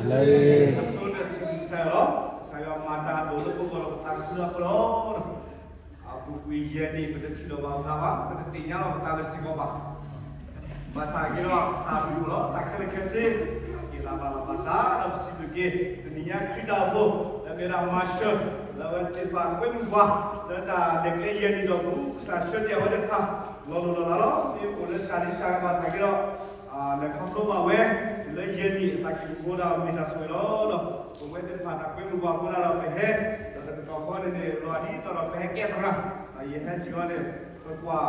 လၢအဆိကတၢၢ်စံးဘျုးကစၢ်ယွၤလီၤ. ကစၢ်ယွၤမၤတၢ်ဒိၣ်လၢပဂီၢ်ဒီးပသးခုလၢအဃိလီၤ. အပူၤကွံာ်ယဲၢ်နံၣ် ပတထံၣ်လိာ်ဘၣ်ပသးဘၣ်, ပတသ့ၣ်ညါလီၤပသးလၢစ့ၢ်ကီးဘၣ်. ဘၣ်ဆၣ်က့ၤဒီး ကစၢ်ဘျုးအိၣ်လီၤ, တၢ်ခဲလၢာ်ခဲဆ့ က့ၤလၢ်ဘၣ်လီၤ. ဘၣ်ဆၣ်ဒီးပစံးဘျုးက့ၤ တနံၤညါခရံာ်တၢ်အိၣ်ဖှိၣ် လၢမ့ၢ်ဒၣ် marshal လၢအဝဲသ့ၣ်တဖၣ်ကွဲမုာ်ပှၤ လၢတၢ်လဲၤကျဲယဲၢ်နံၣ်ဒီးပူၤ ကစၢ်ဆှၢတ့ၢ်အဝဲသ့ၣ်တဖၣ် လီၤလိၢ်လီၤလးလီၤ. မ့ၢ်အိၣ်လၢစှၤဒံစှၤဂၤဘၣ်ဆၣ်က့ၤဒီး လဲၤခီဖျိဘၣ်ဝဲ လၢယဲၢ်နံၣ်အသးကံၢ်ပူၤအဃိဒီးမ့ၢ်တၢ်ဆိၣ်ဂ့ၤလီၤ. ဒီးပဝဲသ့ၣ်တဖၣ်တၢ်ကွဲမုာ်ပှၤအဃိသတးဒီးပဟဲ ဒီးတကတီၢ်ဃီန့ၣ်န့ၣ် လီၤဒ်သိးဒီးပဟဲကဲသရၣ် ယဟဲထံၣ်အီၤန့ၣ် ပကွၢ်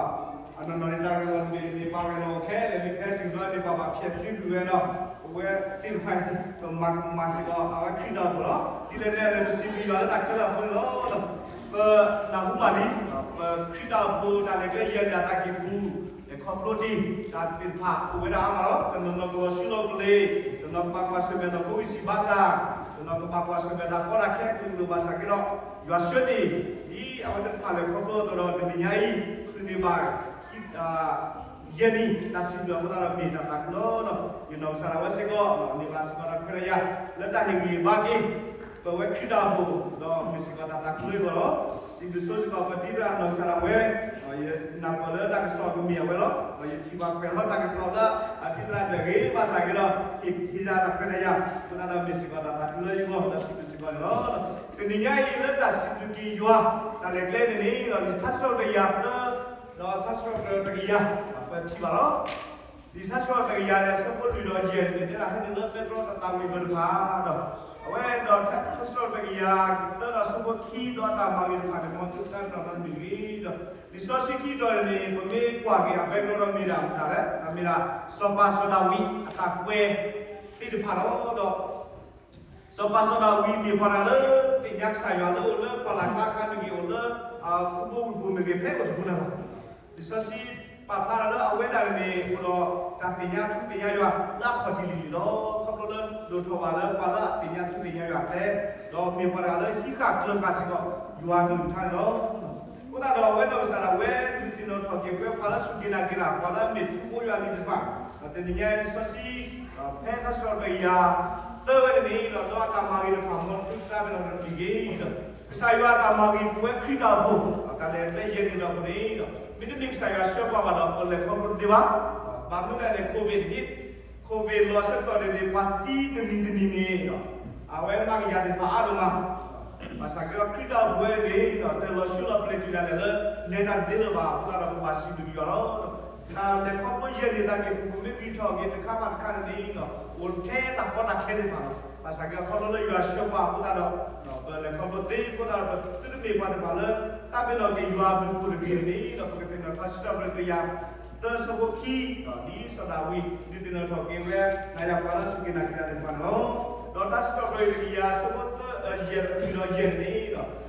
အနီၢ်နီၢ်န့ၣ်တၢ်ဂ့ၢ်ဝီတဘ့ၣ်န့ၣ် ပာ်ဝဲလီၤခဲလၢာ် မ့ၢ်ဖဲတုၤဘျီန့ၣ် ပှၤဘၣ်ဖျဲးသုကွံာ်ဝဲဒီး ပဝဲသ့ၣ်တဖၣ် ပမၤကမၣ်စ့ၢ်ကီး အဝဲခရံာ်တၢ်အိၣ်ဖှိၣ်လီၤ. ဒ်လဲၣ်ဒ်လဲၣ် ပစံးဘျုးယွၤလၢတၢ်ခဲလၢာ်အဃိန့ၣ်လီၤ. ပနၢ်ဟူဘၣ်လံ ပခရံာ်တၢ်အိၣ်ဖှိၣ်တၢ်လဲၤကျဲယဲၢ်နံၣ်အသးကံၢ်ပူၤ လဲၤခီဖျိတ့ၢ် တၢ်သ့ၣ်တဖၣ်အိၣ်ဝဲဒၣ်အါမးလီၤ. တနီၤနီၤကလီၤဆူလီၤပလ့ၤ, တနီၤကဘၣ်ကွၢ်ဆၢၣ်မဲာ်ဒီးဖိဂံၢ်စံးဘါစၢ်, တနီၤကဘၣ်ကွၢ်ဆၢၣ်မဲာ်တၢ်ကီတၢ်ခဲကလုာ်ကလုာ်ဘၣ်ဆၣ်က့ၤဒီး ယွၤဆှၢတ့ၢ် ဒ်အဝဲသ့ၣ်တဖၣ်လဲၤခီဖျိအသိးဒီး တနံၤညါအံၤ ဃုန့ၢ်ဘၣ် ယဲၢ်နံၣ် တၢ်စံးဘျုးအဃိသတးဒီး မ့ၢ်တၢ်သးခုလီၤ. ယနီၢ်ကစၢ်ဒၣ်ဝဲစ့ၢ်ကီး န့ၢ်ဘၣ်စ့ၢ်ကီးတၢ်ခွဲးတၢ်ယာ် လၢတၢ်ဟ့ၣ်ဂံၢ်ဟ့ၣ်ဘါက့ၤ ပဝဲခရံာ်တၢ်အိၣ်ဖှိၣ် ဒီးမ့ၢ်စ့ၢ်ကီးတၢ်သးခုလၢယဂီၢ်လီၤ. စံးဘျုးဆိစ့ၢ်ကီး ပဒံသရၣ်နီၢ်ကစၢ်ဒၣ်ဝဲ ယနၢ်ပၢၢ်လၢတၢ်ကစီၣ်ကမ့ၢ်အဝဲလီၤ. ယထံၣ်ဘၣ်ကွဲးလီၤတၢ်ကစီၣ်လၢ အဒံသရၣ်ဒၣ်ဂ့ၤဘၣ်ဆၣ်က့ၤဒီး ဟ့ၣ်ဟ့ၣ်ယၤတၢ်ခွဲးတၢ်ယာ် အဃိသတးဒီးမ့ၢ်စ့ၢ်ကီးတၢ်သးခုလၢယဂီၢ် ဒီးစံးဘျုးစ့ၢ်ကီးန့ၣ်လီၤ. တနံၤညါအံၤလၢတၢ်စံးဘျုးက့ၤယွၤ တၢ်လဲၤကျဲန့ၣ်န့ၣ် လံာ်ထါစံးထီၣ်ပတြၢၤတကယၤသၢ ဒီးထါစံးထီၣ်ပတြၢၤတကယၤ ပထံၣ်ဘၣ်လီၤ. လံာ်ထါစံးထီၣ်ပတြၢၤတကယၤန့ၣ် အဆၢဖိလွံၢ်ဒီးယဲၢ်န့ၣ် တဲဒၣ်ဟဲနုာ်လၢပဲတြီတၢ်သးဝံၣ်အပူၤတဖၣ်ဒီး အဝဲဒီးထါစံးထီၣ်ပတြၢၤတကယၤသၢဒီးအဆၢဖိခံ ဒီးတၢ်မၤဂ့ၤတဖၣ်န့ၣ် မ်သုတၢ်နီၣ်နီတမံၤတဂ့ၤဒီး လံာ်စီဆှံခံတီၤန့ၣ်န့ၣ် ပမ့ၢ်ကွၢ်က့ၤအ background ဒီးမ့ၢ်ဒၣ်မတၤလဲၣ်, မ့ၢ်ဒၣ် စီၤပၤစီၤဒၤဝံးအတၢ်ကွဲသ့ၣ်တဖၣ်လီၤ. ဒီး စီၤပၤစီၤဒၤဝံးမ့ၢ်ပှၤတဂၤလၢ သ့ၣ်ညါကစၢ်ယွၤလၢအိၣ်လၢပှၢ်လၢ်ကျါအခါမ့ၢ်ဂ့ၤ အိၣ်လၢ ဃူဘိဝံၤပူၤမ့ၢ်ဂ့ၤ ဖဲအိၣ်တပူၤလၢ်လီၤ. လံာ်စီဆှံပာ်ဖျါလၢအဝဲဒၣ်န့ၣ်န့ၣ် အိၣ်ဒီးတၢ်သ့ၣ်ညါထူသ့ၣ်ညါယွၤလၢအခီၣ်ထံးလံၤလံၤလီၤ. ခီဖျိလၢဒိၣ်ထီၣ်ဘၣ်လၢပှၤလၢအသ့ၣ်ညါထူသ့ၣ်ညါယွၤကျဲ, ဒီးမ့ၢ်ပှၤတဂၤလၢဟံးဃာ်ကျၢၤဃာ်စ့ၢ်ကီး ယွၤကလုၢ်ကထါန့ၣ်လီၤ. အဃိသတးဒီးအဝဲနီၢ်ကစၢ်ဒၣ်ဝဲ ဒုးသ့ၣ်နီၣ်ထီၣ်က့ၤပဝဲပှၤလၢစူၢ်က့ၤနာ်က့ၤတၢ် ပှၤလၢအမ့ၢ်ထူဖိယွၤလံၤတဖၣ်, ဒီးတနံၤညါလံာ်စီဆှံ ဖဲထါစံးထီၣ်ပတြၢၤတကယၤ သၢဝဲန့ၣ်န့ၣ်ဒီး ဒီးအတၢ်မၤဂ့ၤတဖၣ် မ်သုတြၢ်ပနီၣ်တမံၤတဂ့ၤဒီး ကစၢ်ယွၤအတၢ်မၤဂ့ၤပဝဲခရံာ်တၢ်အိၣ်ဖှိၣ် တၢ်လဲၤကျဲယဲၢ်နံၣ်ဒီးပူၤန့ၣ်ဒီး မ့တမ့ၢ်ကစၢ်ယွၤဆှၢပှၤဘၣ်ဒီး ပလဲၤခီဖျိတသ့ဘၣ်. ဘၣ်မနုၤလဲၣ်န့ၣ် COVID hit, COVID လီၤဆၢကတီၢ်န့ၣ်န့ၣ် ပှၤသံတနံၤတနံၤန့ၣ်ဒီး အဝဲမၤကယၤသ့ၣ်တဖၣ်အါဒိၣ်မး ဘၣ်ဆၣ်က့ၤဒီးခရံာ်တၢ်အိၣ်ဖှိၣ်ဝဲန့ၣ်ဒီး တလီၤဆှုလီၤပျဲၢ်တုၤဒၣ်လဲာ်လၢ လဲၤတၢ်တသ့လၢၤဘၣ်အဃိသတးဒီး ပဘၣ်စံးဘျုးက့ၤယွၤလီၤ. တၢ်လဲၤခီဖျိယဲၢ်နံၣ်သးက့ၤပူၤ ပမ့ၢ်ဂံၢ်ထီၣ်က့ၤတခါဘၣ်တခါန့ၣ်န့ၣ် အိၣ်ထဲတၢ်ကီတၢ်ခဲသ့ၣ်တဖၣ်လီၤ. ဘၣ်ဆၣ်က့ၤဒီးခီဖျိလၢယွၤဆှၢပှၤအဃိသတးဒီး ပလဲၤခီဖျိသ့အဃိသတးဒီး ပသုတမ့ၢ်ပှၤသ့ၣ်တဖၣ်လၢ တၢ်ပ့ၤနီၣ်က့ၤယွၤအဘျုးအဖှိၣ်တဂ့ၤန့ၣ်ဒီး ပကသ့ၣ်နီၣ်ထါစံးထီၣ်ပတြၢၤတကယၤ သၢဆၢဖိခံ ဒ်စီၤဒၤဝံး ဒုးသ့ၣ်နီၣ်ထီၣ်က့ၤဝဲ နၤယၤပှၤလၢစူၢ်က့ၤနာ်က့ၤတၢ်သ့ၣ်တဖၣ်န့ၣ်လီၤ. ဒီးတၢ်စံးထီၣ်ပတြၢၤတကယၤ ဆၢဖိသၢ ယဲၢ် တုၤဒီးယဲၢ်န့ၣ်န့ၣ်ဒီး စီၤဒ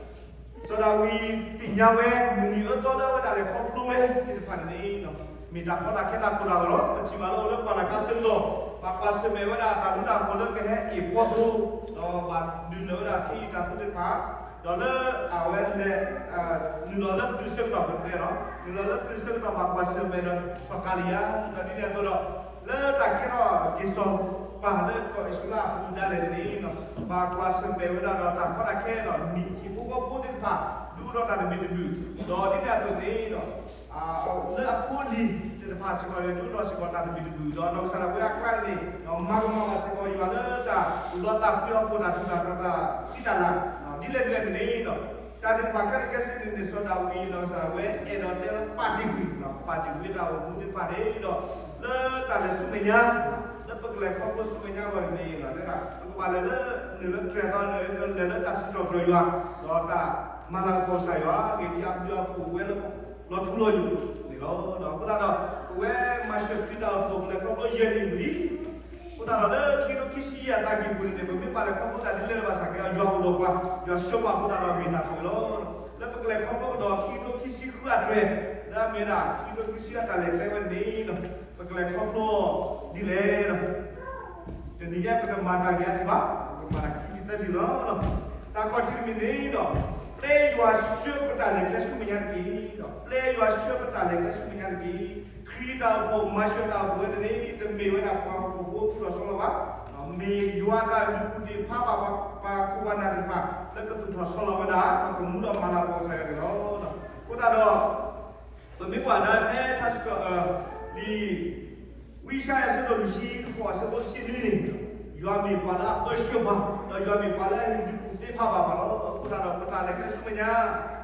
ၤဝံးသ့ၣ်ညါဝဲ မုၢ်နံၤအၢသီလၢအဝဲဒၣ်လဲၤခီဖျိဝဲသ့ၣ်တဖၣ်န့ၣ်န့ၣ် မ့ၢ်တၢ်ကီတၢ်ခဲတၢ်ကိၢ်တၢ်ဂီၤလီၤ. ပထံၣ်ဘၣ်လၢအိၣ်လၢပှၢ်လၢ်ကျါဆၢကတီၢ် ဘၣ်ကွၢ်ဆၢၣ်မဲာ်ဝဲဒၣ်တၢ်ဒူတၢ်ဃိၤလၢကဟဲက့ၤဖီသိ ဒီးဘၣ်ဒုးနုာ်ဝဲဒၣ်ခ့ယုၢ်တၢ်သူသ့ၣ်တဖၣ် ဒီးလၢအဝဲလဲၤ နုာ်လီၤလၢသုးဆၢကတီၢ်ပတဲလီၤ နုာ်လီၤလၢသုးဆၢကတီၢ် ဘၣ်ကွၢ်ဆၢၣ်မဲာ်ဒီးစီၤကၤလံယၤ ဒီးဒ်န့ၣ်အသိးဒီး လၢတၢ်ကဲထီၣ်က့ၤစီၤပၤလၢကီၢ်အံၣ်စရ့လးအပူၤဒၣ်လဲာ်န့ၣ် ဘၣ်ကွၢ်ဆၢၣ်မဲာ်ဝဲဒၣ်ဒီးတၢ်ကီတၢ်ခဲဒီး မ့ၢ်ဟံၣ်ဖိဃီဖိသ့ၣ်တဖၣ် ဒုးအိၣ်ထီၣ်တၢ်သဘံၣ်သဘုၣ် ဒီးဒ်န့ၣ်အသိးန့ၣ် လၢအဖိအလံၤသ့ၣ်တဖၣ်စ့ၢ်ကီးန့ၣ် ဒုးအိၣ်ထီၣ်စ့ၢ်ကီးတၢ်သဘံၣ်သဘုၣ် ဒီးနီၢ်ကစၢ်ဒၣ်ဝဲအကျါန့ၣ် မၤကမၣ်ဘၣ်စ့ၢ်ကီးယွၤလၢတၢ်လီတၢ်ပှ့ၤဟီၣ်ခိၣ်တၢ်ထူးတၢ်တီၤတၢ်ဖံးတၢ်မၤ ဒ်လဲၣ်ဒ်လဲၣ်န့ၣ် တၢ်သ့ၣ်တဖၣ်ခဲလၢာ်ခဲဆ့န့ၣ်န့ၣ် စီၤဒၤဝံးနီၢ်ကစၢ်ဒၣ်ဝဲ အဲၣ်ဒိးတဲလၢပာ်တ့ၢ်ကွံာ် ပာ်တ့ၢ်ကွံာ်တၢ်အိၣ်မူသ့ၣ်တဖၣ်န့ၣ်ဒီး လၢတၢ်လဲၤဆူမဲာ်ညါ လၢပကလဲၤခီဖျိဆူမဲာ်ညါအဂီၢ်န့ၣ် ပကဘၣ်လဲၤလၢ နုာ်လၢတြဲၤသီ လဲၤလၢတၢ်စံးထီၣ်ပတြၢၤယွၤ ဒီးတၢ်မၤလၤကပီၤကစၢ်ယွၤ ဂ့ၢ်ဒ်အဘျုးအဖှိၣ်ဝဲလၢ လီၤထူလီၤယိာ်န့ၣ်လီၤ. ဒီးအဃိသတးဒီး ပဝဲမၤစၢၤခရံာ်တၢ်အိၣ်ဖှိၣ် ပလဲၤခီဖျိယဲၢ်နံၣ်ဝံၤလံ အဃိသတးဒီးလၢခံကထိခံဆံယဲၢ်အသးကံၢ်ပူၤန့ၣ် ပမ့ၢ်ပာ်လဲၤခီဖျိတၢ်ဒ်လဲၣ်ဘၣ်ဆၣ်က့ၤဒီး ယွၤအိၣ်ဒီးပှၤ ယွၤဆှၢပှၤအဃိသတးဒီးမ့ၢ်တၢ်ဆိၣ်ဂ့ၤလီၤ. လၢပကလဲၤခီဖျိကဒီးခံကထိခံဆံဃုအတြဲၤ လၢအမ့ၢ်ဒၣ် ခံကထိခံဆံအတၢ်လဲၤကျဲဝဲန့ၣ် ပကလဲၤခီဖျိဒ်လဲၣ်ဒီး တနံၤညါပကမၤတၢ်ဂ့ၢ်အါထီၣ်ဘၣ်, ပကမၤတၢ်ခံထံၣ်သၢထံၣ်လီၤ. တၢ်ခီၣ်ထံးတမံၤန့ၣ်ဒီး ပျဲယွၤဆှၢပတၢ်လဲၤကျဲဆူမဲာ်ညါတက့ၢ်. ဒီးပျဲယွၤဆှၢပတၢ်လဲၤကျဲဆူမဲာ်ညါတက့ၢ်. ခရံာ်တၢ်အိၣ်ဖှိၣ် မၤစၢၤတၢ်အိၣ်ဖှိၣ်ဝဲန့ၣ် တမ့ၢ်ဝဲဒၣ်ပှၤဟီၣ်ခိၣ်ဖိသူၣ်ထီၣ်ဆီလီၤဘၣ်. မ့ၢ်ယွၤတၢ်လုၢ်ဒိၣ်ပှ့ၤဒိၣ်ပာ်ပှၤ ပှၤခိၣ်ပှၤနၢ်သ့ၣ်တဖၣ် လၢကသူၣ်ထီၣ်ဆီလီၤဝဲဒၣ် ပကမူဒီးမၤလၤကပီၤကစၢ်ယွၤန့ၣ်လီၤ. အဃိသတးဒီး ပမ့ၢ်ကွၢ်ဒၣ်ဖဲထါစံးထီၣ်ပတြၢၤ လံာ် ဝံယၡါယၤအဆၢဒိၣ်လွံၢ်ဆံဃိး အဆၢဖိတဆံနွံန့ၣ်, ယွၤမ့ၢ်ပှၤလၢအပၢဆှၢပှၤ, ဒီးယွၤမ့ၢ်ပှၤလၢအဟ့ၣ်လုၢ်ဒိၣ်ပှ့ၤဒိၣ်ပာ်ပှၤလီၤ. အဃိသတးဒီး ပတၢ်လဲၤကျဲဆူမဲာ်ညါ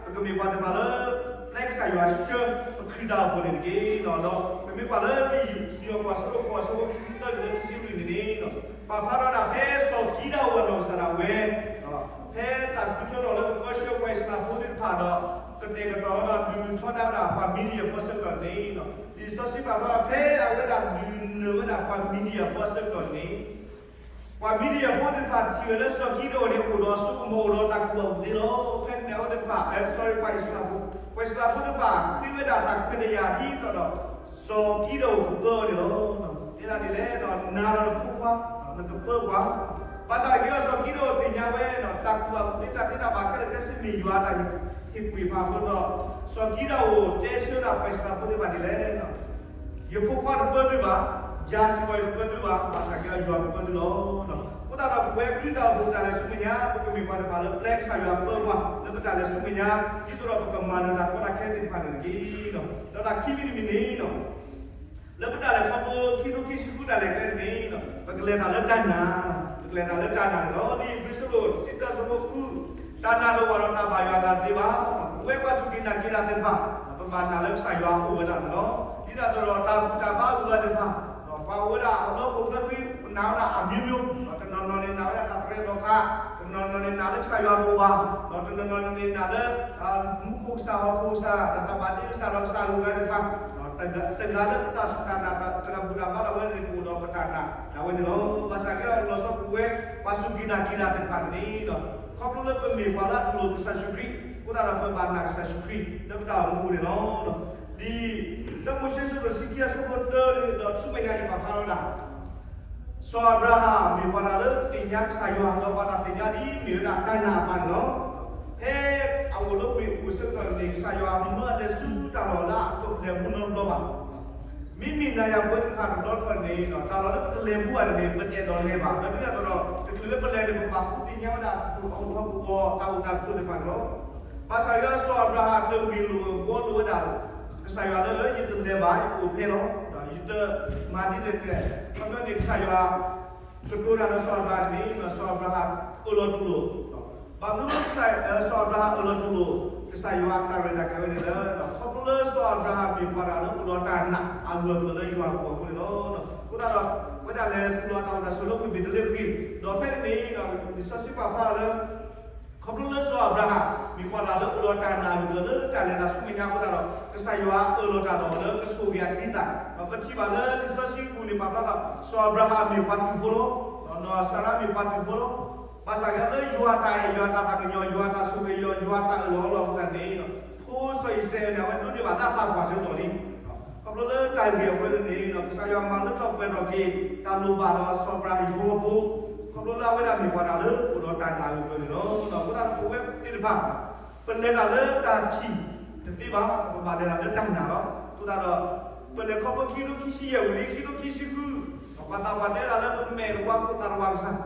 ပကမ့ၢ်ပှၤသ့ၣ်တဖၣ်လၢ ပျဲကစၢ်ယွၤဆှၢ ပခရံာ်တၢ်အိၣ်ဖှိၣ်န့ၣ်တက့ၢ်. ဒီးပမ့ၢ်ကွၢ်လၢလံာ်စံးထီၣ်ပတြၢၤ အဆၢဒိၣ်ဃိး အဆၢဖိခံဆံသၢတုၤလၢခံဆံလွံၢ်န့ၣ်န့ၣ်, ပာ်ဖျါထီၣ်ဝဲဒၣ်ဖဲစီၤကံဒီအအိၣ်အနီၢ်ကစၢ်ဒၣ်ဝဲ ဖဲတၢ်ဃုထၢထီၣ်လၢကပၢဆှၢပှၤအံၣ်စရ့လးဖိသ့ၣ်တဖၣ်ဒီး ကတဲာ်ကတီၤဒီးဒုးထီဒါဝဲဒၣ်ပှၤမံၤဒယၣ်ဖိအဆၢကတီၢ်န့ၣ်, လံာ်စီဆှံပာ်ဖျါထီၣ်ဖဲအဝဲဒၣ်ဒုးနၢၤဝဲဒၣ်ပှၤမံၤဒယၣ်ဖိအဆၢကတီၢ်န့ၣ် ပှၤမံၤဒယၣ်ဖိသ့ၣ်တဖၣ်ထံၣ်ဝဲလၢစီၤကံဒီအအိၣ်န့ၣ် အိၣ်ဒီးအစိကမီၤ အိၣ်ဒီးတၢ်ကူၣ်ဘၣ်ကူၣ်သ့လီၤ. ဖဲန့ၣ်အဝဲသ့ၣ်တဖၣ် sorry ပှၤအံၣ်စရ့လးဖိ, ပှၤအံၣ်စရ့လးဖိသ့ၣ်တဖၣ်ဃ့ဝဲဒၣ်တၢ်ခွဲးတၢ်ယာ်ဒ်သိးဒီး စီၤကံဒီအကပၢအီၤန့ၣ်လီၤ. တဲဒၣ်ဒ်လဲၣ်ဒီး နၤဒီးနဖိခွါ နကပၢပှၤ, ဘၣ်ဆၣ်သနာ်က့ဒီး စီၤကံဒီအသ့ၣ်ညါဝဲဒီး တၢ်ကူၣ်ဘၣ်ကူၣ်သ့တၢ်သ့တၢ်ဘၣ်ခဲလၢာ်ခဲဆ့မ့ၢ်ယွၤအတၢ်ဟ့ၣ်ကူၣ်ဟ့ၣ်ဖးအဃိဒီး စီၤကံဒီအတဲဆၢဝဲဒၣ်ပှၤအံၣ်စရ့လးဖိသ့ၣ်တဖၣ်ဒ်လဲၣ် ယဖိခွါတပၢသုဘၣ်, ယၤစ့ၢ်ကီးယတပၢသုဘၣ်, ဘၣ်ဆၣ်က့ဒီးယွၤကပၢသုလီၤ. အဃိသတးဒီးပဝဲခရံာ်ဖိတၢ်အိၣ်ဖှိၣ်တၢ်လဲၤဆူမဲာ်ညါ ပကမ့ၢ်ပှၤသ့ၣ်တဖၣ်လၢပျဲကစၢ်ယွၤအပၢပှၤ လၢပတၢ်လဲၤဆူမဲာ်ညါ ဒ်သိးဒီးပကမၤနၢၤတၢ်ကီတၢ်ခဲသ့ၣ်တဖၣ်န့ၣ်တက့ၢ်. ဒီးတၢ်ခံမံၤတမံၤန့ၣ် လၢပတၢ်လဲၤခီဖျိခံကထိခံဆံဃုတၢ်လဲၤကျဲန့ၣ် ပကလဲၤတၢ်လၢတၢ်နာ်, ပကလဲၤတၢ်လၢတၢ်နာ်န့ၣ်လီၤ. လံာ်ဧ့ၤဘြံၤအဆၢဒိၣ်တဆံတၢအဆၢဖိဃု, တၢ်နာ်တအိၣ်ဘၣ်ဒီးတၢ်ဘၣ်ယွၤအသးတသ့ဘၣ်. ပဝဲပှၤစူၢ်က့ၤနာ်က့ၤတၢ်သ့ၣ်တဖၣ် ပဘၣ်နာ်လၢကစၢ်ယွၤအအိၣ်ဝဲဒၣ်န့ၣ်လီၤ. ဒ်သိးဒီးတၢ်ဘူၣ်တၢ်ဘါအဂုၤအဂၤသ့ၣ်တဖၣ် ပှၤအိၣ်ဝဲဒၣ်လၢဟီၣ်ခိၣ်ချၢအံၤ ပနာ်ဝဲဒၣ်အမျိုးမျိုး, တနီၤနီၤန့ၣ်နာ်ဝဲဒၣ်တၢ်သရဲဒီးခါ, တနီၤနီၤန့ၣ်နာ်လၢကစၢ်ယွၤတအိၣ်ဘၣ်, ဒီးတနီၤနီၤန့ၣ်နာ်လၢ မူခိၣ်ကစၢ်ဟီၣ်ခိၣ်ကစၢ် ဒီးတၢ်ဘၣ်တ့ကစၢ်ဒီးကစၢ်အဂုၤအဂၤသ့ၣ်တဖၣ်, တဂၤလၢပတၢ်စူၢ်တၢ်နာ် တၢ်ဘူၣ်တၢ်ဘါဒၣ်ဝဲန့ၣ် ပအိၣ်ဒီးပတၢ်နာ်ဒၣ်ဝဲန့ၣ်လီၤ. ဘၣ်ဆၣ်က့ဒီးလီၤဆီပဝဲ ပှၤစူၢ်က့ၤနာ်က့ၤတၢ်သ့ၣ်တဖၣ်န့ၣ်ဒီး ခီဖျိလၢပမ့ၢ်ပှၤလၢအတူၢ်လိာ်ကစၢ်ယ့ၣ်ၡူးခရံာ် အဃိသတးဒီးပဘၣ်နာ်ကစၢ်ယ့ၣ်ၡူးခရံာ် လၢပတၢ်အိၣ်မူအပူၤန့ၣ်လီၤ. ဒ်တၢမိၤၡ့အဆၢဒိၣ်တဆံခံအဆၢဖိတၢဒီးဆူမဲာ်ညါန့ၣ် ပာ်ဖျါထီၣ်ဝဲဒၣ် စီၤအၤဘြၤဟၣ်မ့ၢ်ပှၤတဂၤလၢသ့ၣ်ညါကစၢ်ယွၤ ဒီးပှၤတၢ်သ့ၣ်ညါဒ်အံၤမ့ၢ်ဝဲဒၣ်တၢ်နာ်အပၢ်န့ၣ်လီၤ. ဖဲအအိၣ်လၢဝ့ၢ်အူၣ်အဆၢကတီၢ်န့ၣ် ကစၢ်ယွၤမၢအလဲၤဆူတၢ်လီၢ်လၢအတလဲၤဘူးနီတဘျီဘၣ်. မ့မ့ၢ်နၤယၤပဝဲသ့ၣ်တဖၣ်တဘျီတခီၣ်န့ၣ် တၢ်လီၢ်လၢပကလဲၤဘူးဘၣ်န့ၣ် ပတအဲၣ်ဒိးလဲၤဘၣ်. ဒီးဒ်န့ၣ်အသိးဒီး တချုးလၢပလဲၤန့ၣ် ပဘၣ်ဃုသ့ၣ်ညါဝဲဒၣ် ဟီၣ်ခိၣ်အတၢ်အိၣ်သးတဖၣ်န့ၣ်လီၤ. ဘၣ်ဆၣ်က့ဒီးစီၤအၤဘြၤဟၣ်တဂ့ၢ်လိာ်ဘှီလိာ်ဝဲဒၣ် ကစၢ်ယွၤလၢ ယတလဲၤဘၣ် ယအိၣ်ဖဲလီၤ. ဒီးယတမၤဒ်လဲၣ်ဒ်လဲၣ် ခီဖျိန့ၣ်ကစၢ်ယွၤ ကတိၤတၢ်ဒီးစီၤအၤဘြၤဟၣ်န့ၣ် စီၤအၤဘြၤဟၣ်အၢၣ်လီၤတူၢ်လိာ်. ဘၣ်မနုၤလၢ စီၤအၤဘြၤဟၣ်အၢၣ်လီၤတူၢ်လိာ် ကစၢ်ယွၤအတၢ်ရဲၣ်တၢ်ကျဲၤဝဲန့ၣ်လၢ ခီဖျိလၢစီၤအၤဘြၤဟၣ်မ့ၢ်ပှၤတဂၤလၢအိၣ်ဒီးတၢ်နာ်အဂၢၢ်အကျၢၤလၢယွၤအပူၤအဃိန့ၣ်လီၤ. အဃိသတးဒီး ဝဲဒၣ်လဲၤသူၣ်လီၤတၢ်အိၣ်တၢ်ဆိးလၢဝ့ၢ်ဘ့းသလ့ဃ့ၢ်, ဒီးဖဲန့ၣ်န့ၣ် လံာ်စီဆှံပာ်ဖျါလၢ ခီဖျိလၢစီၤအၤဘြၤဟၣ် မ့ၢ်ပှၤတဂၤလၢအိၣ်ဒီးတၢ်နာ်အဂၢၢ်အကျၢၤလၢတၢ်လဲၤတၢ်ဆူမဲာ်ညါအဃိသတးဒီး ကစၢ်ယွၤအၢၣ်လီၤတၢ်ဒီးအီၤလၢကဆိၣ်ဂ့ၤအချံအသၣ်. ဒီးပထံၣ်ဘၣ်လၢလံာ်စီဆှံပူၤန့ၣ် ပာ်ဖျါထီၣ် စီၤအၤဘြၤဟၣ်မ့ၢ်ပှၤတူၢ်ဖိလီၤ. ဒီးနီၢ်စၤရါမ့ၢ်ပှၤတူၢ်ဖိလီၤ. ဘၣ်ဆၣ်က့လၢယွၤတၢ်အဲၣ် ယွၤတၢ်သးကညီၤ ယွၤတၢ်ဆိၣ်ဂ့ၤအီၤ ယွၤတၢ်အၢၣ်လီၤအီလီၤအဃိသတးန့ၣ် ဖိစီၤအံၤစဲးန့ၣ် အဝဲဒိးန့ၢ်ဘၣ်လၢအသးပှၢ်ဆၢကတီၢ်လံ. ခီဖျိလၢတၢ်ဂ့ၢ်အဝဲန့ၣ် ကစၢ်ယွၤမၤလၢထီၣ်ပှဲၤထီၣ်က့ၤ တၢ်လိၣ်ဘၣ်ဒီးစီၤအၤဘြၤဟၣ်အဟံၣ်ဖိဃီဖိ, ခီဖျိလၢအဝဲဒၣ်မ့ၢ်ပှၤတဂၤလၢအိၣ်ဒီးတၢ်နာ်အဂၢၢ်အကျၢၤန့ၣ်လီၤ. အဃိသတးဒီးပဝဲသ့ၣ်တဖၣ် ပလဲၤတၢ်လၢတၢ်ထံၣ်တသ့ဘၣ်, ပဘၣ်လဲၤတၢ်လၢတၢ်နာ်လီၤ. အဃိသတးဒီး ပလဲၤခီဖျိခံကထိခံဆံယဲၢ်ဝံၤလံ ခံကထိခံဆံဃု, ပှၤသးပှၢ်တဲဒၣ်လၢပမဲာ်တဝါခိၣ်သးတဝါကစၢ်,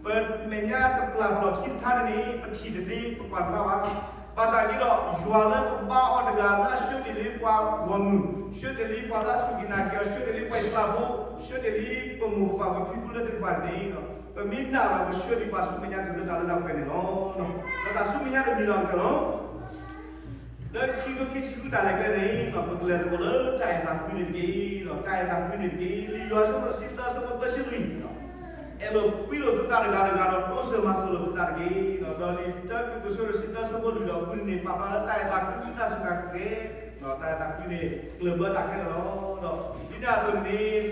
ပမဲာ်ညါတပျၢ်ပျီၢ်ခံတခါန့ၣ်န့ၣ် ပထံၣ်တသ့ ပကွၢ်တဘၣ်ဘၣ်. ဘၣ်ဆၣ်က့ဒီး ယွၤလၢပဘါအီၤတဂၤလၢအဆှၢတ့ၢ်လံပှၤဂီၢ်မုၢ်, ဆှၢတ့ၢ်လံပှၤလၢအစူၢ်က့ၤနာ်က့ၤအီၤ, ဆှၢတ့ၢ်လံပှၤအံၣ်စရ့လးဖိ, ဆှၢတ့ၢ်လံပမိၢ်ပပၢ်ပဖံဖုလၢသ့ၣ်တဖၣ်န့ၣ်န့ၣ် ပမ့ၢ်နာ်ဒီးကဆှၢဒံးပှၤဆူမဲာ်ညါတုၤလၢတၢ်လၢတၢ်ပှဲၤန့ၣ်လီၤ. ဒီးတၢ်ဆူမဲာ်ညါတမံၤလီၤကတၢၢ်လီၤ. လၢခံကထိခံဆံဃုတၢ်လဲၤကျဲန့ၣ် ပကလဲၤသကိးလၢတၢ်အဲၣ်တၢ်ကွံန့ၣ်တက့ၢ်. တၢ်အဲၣ်တၢ်ကွံန့ၣ်တက့ၢ်. လံာ်ယိၤဟၣ်အဆၢဒိၣ်တဆံသၢအဆၢဖိသၢဆံလွံၢ်, အဲၣ်လိာ်ကွံလိာ်သုသးတဂၤတဂၤဒီး တိစၢၤမၤစၢၤလိာ်သုသးတက့ၢ်. ဒီးလံာ်တၢကရံၣ်သူးအဆၢဒိၣ်တဆံသၢအဆၢဖိလွံၢ်ဒီးဃုန့ၣ် ပာ်ဖျါလၢတၢ်အဲၣ်တၢ်ကွံသုသးစူၤကဲ, တၢ်အဲၣ်တၢ်ကွံန့ၣ် ကျၢၢ်ဘၢတၢ်ခဲလၢာ်လီၤ. ဒီးဒ်န့ၣ်အသိးန့ၣ်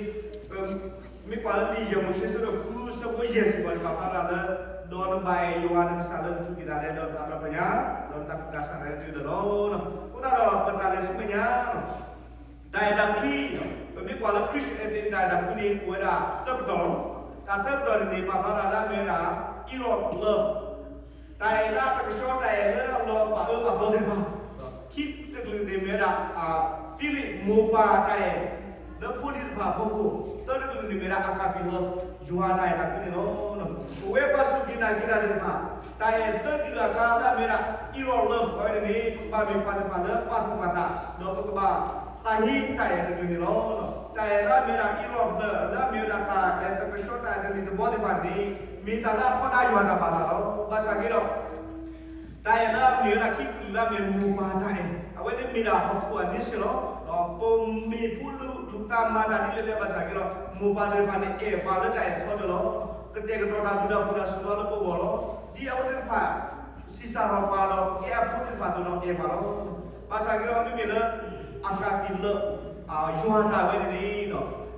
မ့ၢ်ကွၢ်လၢလံာ်ယဲၢ်မိၤၡ့အဆၢဒိၣ်ဃုအဆၢဖိယဲၢ်စ့ၢ်ကီးန့ၣ် ပာ်ဖျါဒၣ်လၢ ဒီးနဘၣ်အဲၣ်ယွၤနကစၢ်လၢနသူၣ်ကံၢ်သးလဲ ဒီးနသးဒီဖျၢၣ်ညါ, ဒီးနတၢ်ကူၣ်တၢ်ဆးလၢတုၤလၢလီၤ. အဃိသတးဒီးပတၢ်လဲၤဆူမဲာ်ညါ တၢ်အဲၣ်တၢ်ကွံ, ပမ့ၢ်ကွၢ်လၢ Christianity တၢ်အဲၣ်တၢ်ကွံန့ၣ် အိၣ်ဝဲဒၣ်သၢပတီၢ်လီၤ. တၢ်သၢပတီၢ်န့ၣ်န့ၣ် ပာ်ဖျါဒၣ်လၢအမ့ၢ်ဝဲဒၣ် eros love, တၢ်အဲၣ်လၢအတကဆှီ တၢ်အဲၣ်လၢအလီၤဘၣ်အၢဘၣ်သီသ့ၣ်တဖၣ်, ခံတကလုာ်န့ၣ်မ့ၢ်ဝဲဒၣ် phileo မိၢ်ပၢ်တၢ်အဲၣ် လၢဖိဒံးတဖၣ်အဖီခိၣ် သၢတကလုာ်န့ၣ်မ့ၢ်ဝဲဒၣ် agape love ယွၤတၢ်အဲၣ်တၢ်ကွံန့ၣ်လီၤ. ပဝဲပှၤစူၢ်က့ၤနာ်က့ၤတၢ်သ့ၣ်တဖၣ် တၢ်အဲၣ်သၢကလုာ်အကျါလၢအမ့ၢ်ဝဲဒၣ် eros love အဝဲန့ၣ်န့ၣ် ပကဘၣ်မ့ၢ်ပှၤသ့ၣ်တဖၣ်လၢပာ်သူၣ်ပာ်သး ဒီးပကဘၣ်သးဟ့တၢ်အဲၣ်တကလုာ်န့ၣ်လီၤ. တၢ်အဲၣ်လၢအမ့ၢ်ဝဲဒၣ် eros love လၢအမ့ၢ်ဝဲဒၣ်တၢ်အဲၣ်တကဆှီ တၢ်အဲၣ်တလ့ၢ်တဘီသ့ၣ်တဖၣ်န့ၣ် မ့ၢ်တၢ်လၢအဖီဒါယွၤတၢ်ဘၣ်သးလီၤ. ဘၣ်ဆၣ်က့ဒီး တၢ်အဲၣ်လၢအမ့ၢ်ဝဲဒၣ်ခံကလုာ်လၢအမ့ၢ်မိၢ်ပၢ်တၢ်အဲၣ် အဝဲန့ၣ်မ့ၢ်ဒၣ်ဟီၣ်ခိၣ်အန့ဆၢၣ်လီၤ. ပမ့ၢ်ဖိလူၤလူၤတၢ်မၤတၢ်ဒ်လဲၣ်လဲၣ်ဘၣ်ဆၣ်က့ဒီး မိၢ်ပၢ်သ့ၣ်တဖၣ်န့ၣ်အဲၣ်ပှၤလၢတၢ်အဲၣ်ခီတၢၢ်လီၤ. ကတဲာ်ကတီၤတၢ်ဘျုးတၢ်ဖှိၣ်တၢ်ဆိၣ်ဂ့ၤလၢပဂီၢ်လီၤ. ဒ်အဝဲသ့ၣ်တဖၣ် ဆံးစၢ်ထီၣ်ပှၤဒီးကဲအဖိသ့ၣ်တဖၣ်အသိးဒီးအဲၣ်ပှၤလီၤ. ဘၣ်ဆၣ်က့ဒီးမ့မ့ၢ်လၢ agape love ယွၤတၢ်ဝဲန့ၣ်န့ၣ်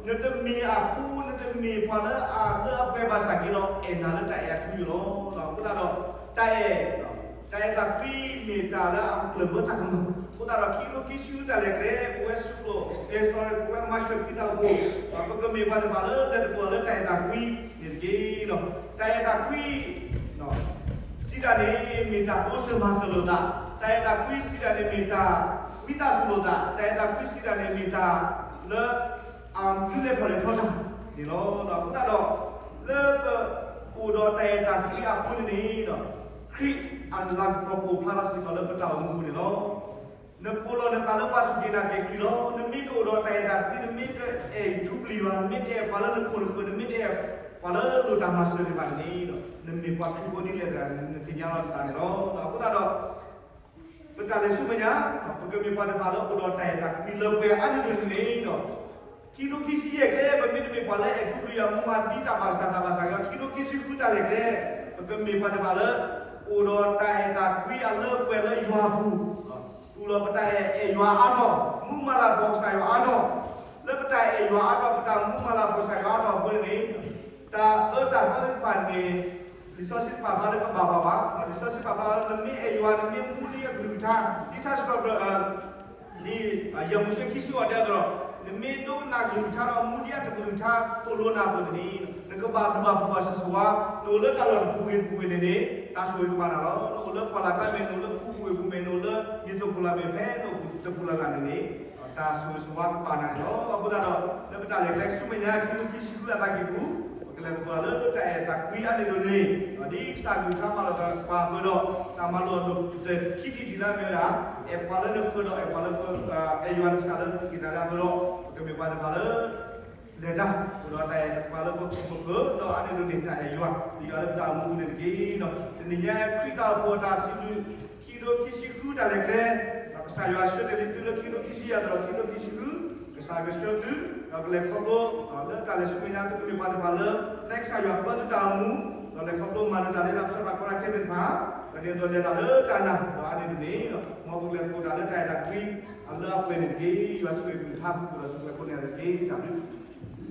နတမ့ၢ်အဖိ နတမ့ၢ်ပှၤလၢအလၢအပှဲၤဘၣ်ဆၣ်က့ဒီး အဲၣ်နၤလၢတၢ်အဲၣ်အထူအယိာ်လီၤ. အဃိသတးဒီး တၢ်အဲၣ် တၢ်အဲၣ်တၢ်ကွံမ့ၢ်တၢ်လၢအကျၢၢ်ဘၢတၢ်ကမၣ်. အဃိသတးဒီး ခံကထိခံဆံဃုတၢ်လဲၤကျဲ ပဝဲဆူၣ်ကိၣ် အဲ sorry ပဝဲမၤစၢၤဖံတၢ်အိၣ်ဖှိၣ် ပကမ့ၢ်ပှၤသ့ၣ်တဖၣ်လၢလဲၤသကိးလၢတၢ်အဲၣ်တၢ်ကွံန့ၣ်တက့ၢ်. တၢ်အဲၣ်တၢ်ကွံ စံးတၢ်န့ၣ် မ့ၢ်တၢ်တိစၢၤမၤစၢၤလိာ်သး, တၢ်အဲၣ်တၢ်ကွံစံးတၢ်န့ၣ်မ့ၢ်တၢ်ဝံသးစူၤလိာ်သး, တၢ်အဲၣ်တၢ်ကွံစံးတၢ်န့ၣ်မ့ၢ်တၢ်လၢ အမနုၤလဲၣ်ထီၣ်လဲၣ်ထီတၢ်န့ၣ်လီၤ. အဃိသတးဒီး လၢပအိၣ်ဒီးတၢ်အဲၣ်တၢ်ကွံအဃိန့ၣ်န့ၣ် ခရံာ်အလၤကပီၤကအိၣ်ဖျါထီၣ်စ့ၢ်ကီးလၢပတၢ်အိၣ်မူပူၤန့ၣ်လီၤ. နပိာ်လီၤနသးလၢပှၤစူၢ်က့ၤနာ်က့ၤခရံာ်လီၤ. နမ့ၢ်တအိၣ်ဒီးတၢ်အဲၣ်တၢ်ကွံ နမ့ၢ်တအဲၣ်ထူပျံၤယွၤ နမ့ၢ်တအဲၣ်ပှၤလၢနခိၣ်နဃၢၤ နမ့ၢ်တအဲၣ်ပှၤလၢလိၣ်တၢ်မၤစၢၤသ့ၣ်တဖၣ်န့ၣ် နမ့ၢ်ပှၤခရံာ်ဖိဒ်လဲၣ်တဂၤ နသ့ၣ်ညါလီၤနသးန့ၣ်လီၤ. အဃိသတးဒီး ပတၢ်လဲၤဆူမဲာ်ညါ ပကမ့ၢ်ပှၤသ့ၣ်တဖၣ်လၢအိၣ်ဒီးတၢ်အဲၣ်တၢ်ကွံလၢပှဲၤအါန့ၢ်ဒိၣ်န့ၣ်လီၤ. ခံကထိခံဆံယဲၢ်ကျဲ ပမ့တမ့ၢ်ပှၤလၢအဲၣ်ထူပျံၤယွၤ မူမၤဒ်တၢ်ဘၣ်ကစၢ်သးဘၣ်ဆၣ်က့ဒီး ခံကထိခံဆံဃုတၢ်လဲၤကျဲ ပကမ့ၢ်ပှၤသ့ၣ်တဖၣ်လၢ အိၣ်ဒီးတၢ်အဲၣ်တၢ်ကွံအလၢပှဲၤလၢယွၤအပူၤ, တူၢ်လိာ်ပတၢ်အဲၣ်အဲၣ်ယွၤအါထီၣ်, မူမၤလၤကပီၤကစၢ်ယွၤအါထီၣ်, လၢပတၢ်အဲၣ်ယွၤအါထီၣ် ပတၢ်မူမၤလၤကပီၤကစၢ်ယွၤအါထီၣ်အဃိန့ၣ် တၢ်အၢတၢ်သီသ့ၣ်တဖၣ်န့ၣ် လံာ်စီဆှံတဖၣ်ဖျါလၢကဘၣ်ပှၤဘၣ်, လံာ်စီဆှံတဖၣ်ဖျါလၢနမ့ၢ်အဲၣ်ယွၤ နမ့ၢ်မူဒ်အကလုၢ်ကထါ, ဒ်ထါစံးထီၣ်ပတြၢၤ ဒ်ယဲၢ်မိၤၡ့ခံဆံအီၤတဲအသိးဒီး နမ့ၢ်ဒိကနၣ်ကလုၢ်ကထါဒီးမူဒ်အကလုၢ်ကထါသိၣ်လိနၤအသိးန့ၣ် နကဘၣ်ဘျုးဘၣ်ဖှိၣ်ဘၣ်ဆိၣ်ဂ့ၤဆိၣ်ဝါ, နအိၣ်လၢတၢ်လီၢ်တပူၤဂ့ၤတပူၤဂ့ၤန့ၣ်န့ၣ် တၢ်ဆိၣ်ဂ့ၤကဘၣ်နၤလီၤ. နအိၣ်လၢပှၢ်လၢ်ကျါမ့ၢ် နအိၣ်လၢခူပူၤဝ့ၢ်ပူၤမ့ၢ် နအိၣ်လၢမ့ၢ်တပူၤလၢ်မ့ၢ် ဖဲနအိၣ်တပူၤလၢ်လၢ်န့ၣ်န့ၣ် တၢ်ဆိၣ်ဂ့ၤဆိၣ်ဝါကဘၣ်နၤန့ၣ်လီၤ. အဃိသတးဒီး လၢပတၢ်လဲၤကျဲဆူမဲာ်ညါ ခံကထိခံဆံဃုအသးကံၢ်ပူၤ ပကလဲၤသကိးလၢတၢ်အဲၣ်တၢ်ကွံအါန့ၢ်ဒိၣ်န့ၣ် ဒ်ကစၢ်ကလုၢ်ကထါမၤလိာ်သးပှၤအဃိဒီး တၢ်မၤလိာ်အဒိၣ်ကတၢၢ်ခံထံၣ်တထံၣ်လၢအမ့ၢ်ဝဲဒၣ် အဲၣ်ပှၤလၢနဃၢၤဒီး အဲၣ်ပှၤလၢ အဲၣ်ယွၤနကစၢ်လၢနက့ၤတၢ်လၢအဃိဒီး ပကမ့ၢ်ပှၤသ့ၣ်တဖၣ်လၢ လဲၤတၢ် အိၣ်ဒီးတၢ်အဲၣ်ပှၤလၢပခိၣ်ပဃၢၤ ဒီးအါန့ၢ်ဒိၣ်န့ၢ်တၢ်အဲၣ်ယွၤ ဒ်ယွၤလၢပတၢ်အိၣ်မူပူၤန့ၣ်တက့ၢ်. တနံၤညါခရံာ်တၢ်အိၣ်ဖှိၣ်အတၢ်စံးဘျုး ခံကထိခံဆံဃုတၢ်လဲၤကျဲ ဒီးကစၢ်ယွၤဆှၢတ့ၢ်လံသုလၢခံကထိခံဆံယဲၢ်အသိးဒီး ခံကထိခံဆံဃု ကစၢ်ကဆှၢသု ဒီးကလဲၤခီဖျိ လၢတၢ်လဲၤဆူမဲာ်ညါ သုကမ့ၢ်ပှၤသ့ၣ်တဖၣ်လၢ လၢကစၢ်ယွၤပၢသုတၢ်အိၣ်မူ ဒီးလဲၤခီဖျိမၤနၢၤတၢ်လၢတၢ်ကစီၣ်တၢ်ကီတၢ်ခဲသ့ၣ်တဖၣ် ဒီးဒ်သိးလဲၤတၢ်လၢတၢ်နာ် ဒီးအါန့ၢ်ဒိၣ်န့ၣ် မ်ပကလဲၤသကိးတၢ်လၢတၢ်အဲၣ်တၢ်ကွံ အလၢအပှဲၤန့ၣ်တက့ၢ်. ယွၤဆိၣ်ဂ့ၤကလုၢ်ကထါ ပူၤဒီးဆိၣ်ဂ့ၤခိၣ်နၢ်တက့ၢ်. တၢ်ဘျုး